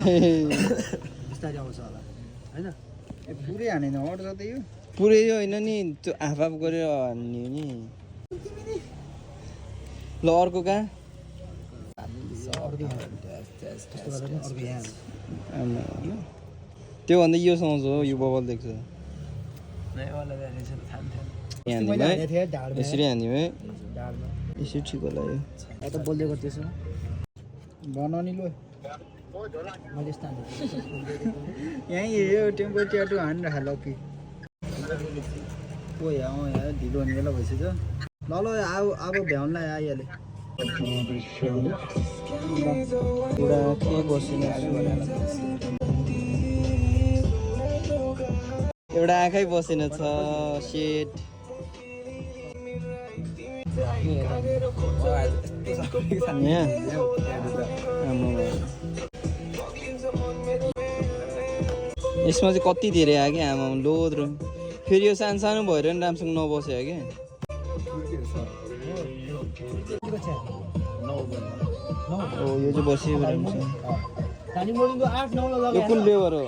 बिस्तारै आउँछ होला हैन पुरै हानेन अड्छ त यो पुरै होइन नि त्यो हाफ गरेर हान्ने नि ल अर्को कहाँ त्यो भन्दा यो सोच हो यो बबल देख्छ यसरी हान्यो है यसरी ठिक होला यो त बोल्दै गर्दैछ बनाउने लो मैले स्थान यहीँ यो टेम्पो ट्याटो हानेर हाल कि ओ यहाँ ढिलो हुने बेला भइसक्यो ल अब भ्याउनलाई आइहाल्यो पुरा के बसिन एउटा आँखै बसेन छ सेट यसमा चाहिँ कति धेरै आयो क्या आमा लोद्रो फेरि यो सानो सानो भएर नि राम्रोसँग नबस्यो क्या ओ यो चाहिँ बसियो यो कुन लेबर हो